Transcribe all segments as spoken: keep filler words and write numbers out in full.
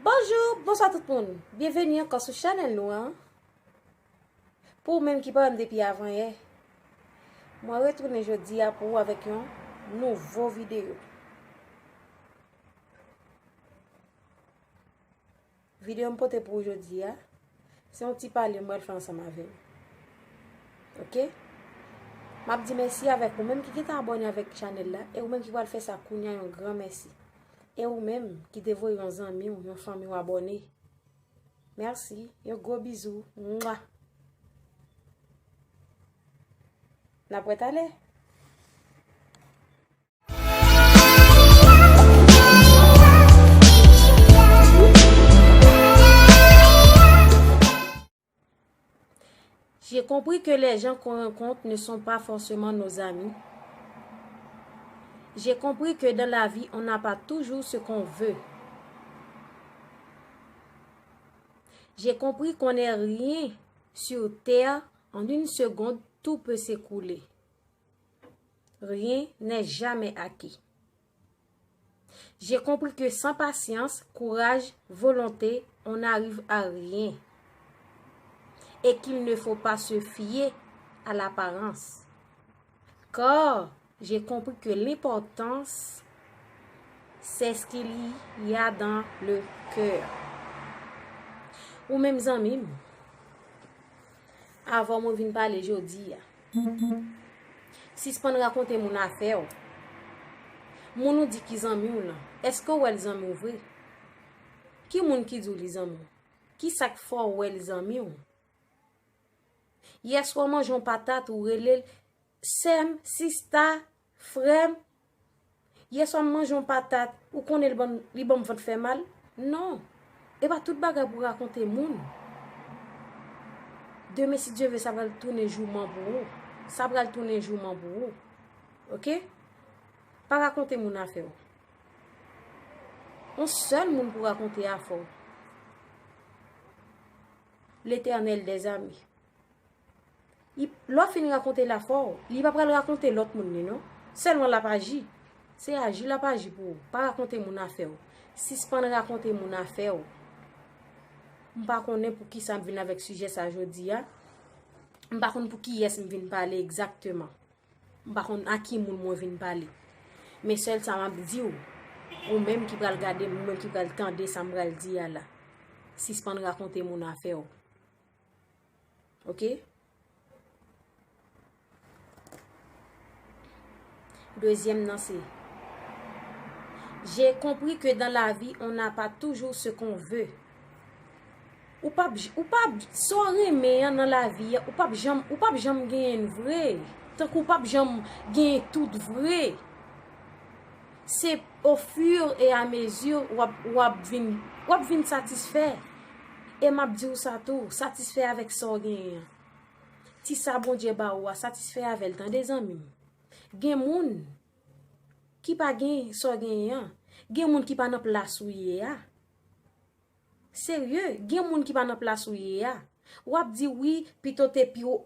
Bonjou, bonswa tout moun. Byenveni ankò sou chanèl nou an. Pou ou menm ki pa wè m depi avanyè, mwen retounen jodi a pou ou avèk yon nouvo videyo. Videyo m pote pou ou jodi a, se yon ti pale m pral fè ansanm avè w. Oke? M ap di mèsi avèk ou menm ki gentan abòne avèk chanèl la, e ou menm ki pral fè sa kounye a, yon gran mèsi. E ou menm ki te voye yon zanmi w, yon fanmi w abòne, mèsi, yon gwo bizou. Mwa! N ap wè talè. J'ai compris que les gens qu'on rencontre ne sont pas forcément nos amis. J'ai compris que dans la vie, on n'a pas toujours ce qu'on veut. J'ai compris qu'on n'est rien sur terre, en une seconde, tout peut s'écrouler. Rien n'est jamais acquis. J'ai compris que sans patience, courage, volonté, on n'arrive à rien. Et qu'il ne faut pas se fier à l'apparence. Car j'ai compris que l'importance, c'est ce qu'il y a dans le cœur. Ou menm zanmi m, avan mwen vin pale jodi a, sispann rakonte moun afè w. Moun ou di ki zanmi w lan, èske w wè l zanmi w vre? Ki moun ki di w li zanmi w? Ki sa k fè w wè l zanmi w? Yèswa w manje yon patat, ou rele l, sè m, sista, frè m, yèswa m manje yon patat, ou konnen li ban m, li ban m vant fè mal? Non. E pa tout bagay pou w rakonte moun. Demen, si Dye vle, sa pral tounen jouman pou ou. Sa pral tounen jouman pou ou. Oke? Pa rakonte moun afè w. Yon sèl moun pou rakonte afè w. Letènèl dèzame. Li, lè w fin rakonte l afè w, li pa pral rakonte lòt moun li non. Sèlman l ap aji. Se aji l ap aji pou ou. Pa rakonte moun afè w. Sispann rakonte moun afè w. M pa konnen poukisa m vin avèk sijè sa jodi a. M pa konn pou kiyès m vin pale egzakteman. M pa konn a ki moun mwen vin pale. Men sèl sa m ap di w, ou menm ki pral gade m, ou menm ki pral tande sa m pral di a la, sispann rakonte moun afè w. Oke? Dezyèm nan se, j'ai compris que dans la vie, on n'a pas toujours ce qu'on veut. Ou p ap, ou p ap, sa w renmen an nan lavi a, ou p ap janm, ou p ap janm genyen l vre. Tankou w p ap janm genyen tout vre. Se au fur et à mesure w ap, w ap vin, w ap vin satisfè. E m ap di w sa tou, satisfè avèk sa w genyen an. Ti sa Bondye ba ou a, satisfè avè l, tande zanmi m. Gen moun ki pa gen sa w genyen an. Gen moun ki pa nan plas ou ye a. Serye, gen moun ki pa nan plas ou ye a. W ap di wi, pito te pi wo,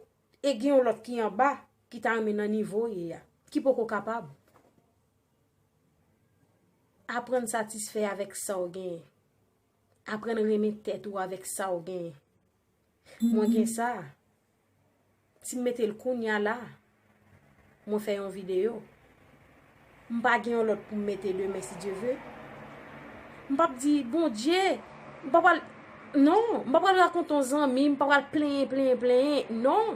e gen yon lòt ki anba, ki ta renmen nan nivo w ye a, ki poko kapab. Aprann satisfè avèk sa w genyen. Aprann renmen tèt ou avèk sa w genyen. Mwen gen sa. Si m mete l kounye a la, mwen fè yon videyo. M pa gen yon lòt pou m mete demen, si Dye vle. M p ap di, Bondye, m pa pral, non, m pa pral rakonte yon zanmi, m pa pral plenyen, plenyen, plenyen, non.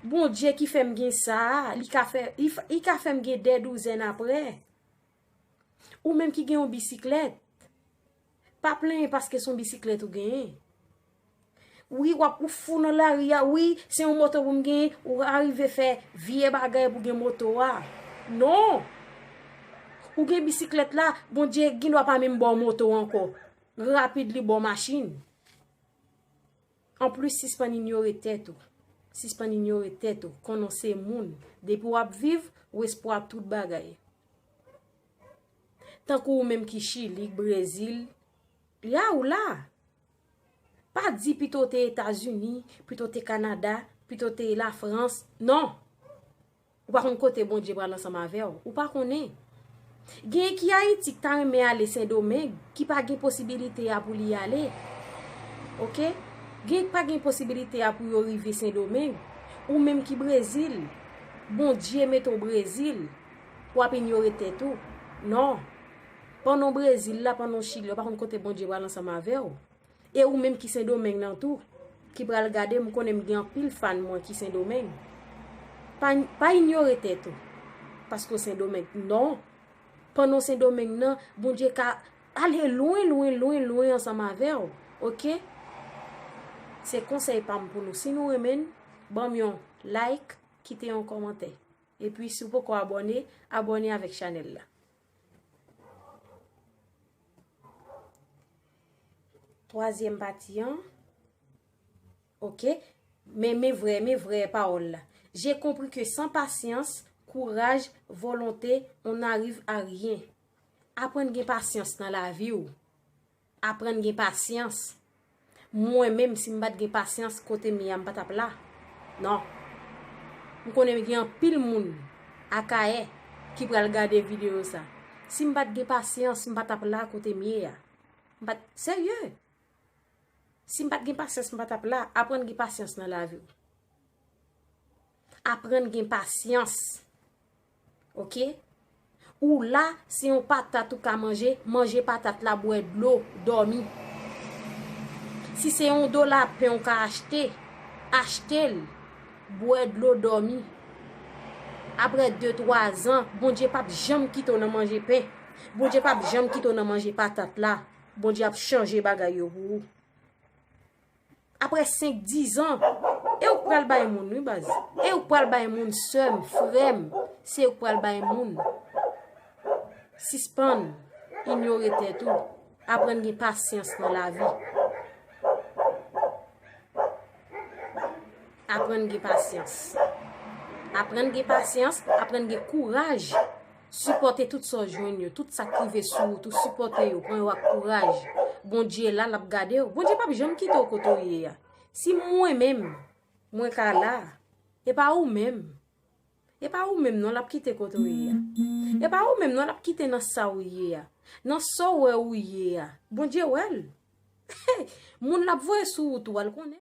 Bondye ki fè m gen sa a, li ka fè, li f-, li ka fè m gen dè douzèn aprè. Ou menm ki gen yon bisiklèt, pa plenyen paske se yon bisiklèt ou genyen. Wi, w ap, ou fou nan lari a, wi, se yon moto pou m genyen, ou arive fè vye bagay pou gen moto a. Non! Ou gen bisiklèt la, Bondye gendwa pa menm ba w moto ankò. Rapid li ba w machin. Anplis, sispann inyore tèt ou. Sispann inyore tèt ou. Konnen w se moun. Depi w ap viv, ou espwa tout bagay. Tankou ou menm ki Chili, k Brezil, la ou la. Pa di pito w te Etazini, pito w te Kanada, pito w te Lafrans. Non! Ou pa konn kote Bondye pral ansanm avè w. Ou pa konnen. Genyen ki Ayiti ki ta renmen ale Sendomeng, ki pa gen posibilite a pou li ale. Oke? Genyen ki pa gen posibilite a pou yo rive Sendomeng. Ou menm ki Brezil, Bondye mete w Brezil, w ap inyore tèt ou. Non. Pandan w Brezil la, pandan w Chili, w pa konn kote Bondye pral ansanm avè w. E ou menm ki Sendomeng nan tou, ki pral gade, m konnen m gen anpil fan mwen ki Sendomeng. Pa, pa inyore tèt ou. Paske w Sendomeng. Non. Pandan w Sendomeng nan, Bondye ka ale lwen, lwen, lwen, lwen ansanm avè w. Oke? Se konsèy pa m pou nou. Si nou renmen n, ban m yon like, kite yon kòmantè. Epi, si w poko abòne, abòne avèk chanèl la. Twazyèm pati an. Oke? Men, men vrè, men vrè pawòl la. J'ai compris que sans patience, courage, volonté, on n'arrive à rien. Aprann gen pasyans nan lavi w. Aprann gen pasyans. Mwen menm, si m pa t gen pasyans, kote m ye a, m pa t ap la. Non. M konnen gen anpil moun Akayè ki pral gade videyo sa. Si m pa t gen pasyans, m pa t ap la kote m ye a. M pa t, serye. Si m pa t gen pasyans, m pa t ap la. Aprann gen pasyans nan lavi w. Aprann gen pasyans. Oke? Ou la, se yon patat ou ka manje, manje patat la, bwè dlo, dòmi. Si se yon dola pen ou ka achte, achte l, bwè dlo, dòmi. Apre de, twa zan, Bondye p ap janm kite w nan manje pen. Bondye p ap janm kite w nan manje patat la. Bondye ap chanje bagay yo pou ou. Apre senk, diz an, e ou k pral bay moun, wi, baz. E ou k pral bay moun, sè m, frè m, se ou k pral bay moun. Sispann inyore tèt ou. Aprann gen pasyans nan lavi. Aprann gen pasyans. Aprann gen pasyans, aprann gen kouraj. Sipòte tout sa w jwenn yo, tout sa k rive sou wout ou, sipòte yo, pran yo ak kouraj. Bondye la, l ap gade w. Bondye p ap janm kite w kote w ye a. Si mwen menm, mwen ka la, e pa ou menm. E pa ou menm non l ap kite kote w ye a. E pa ou menm non l ap kite nan sa w ye a. Nan sa w wè ou ye a. Bondye wè l. Moun l ap voye sou wout ou a, l konnen.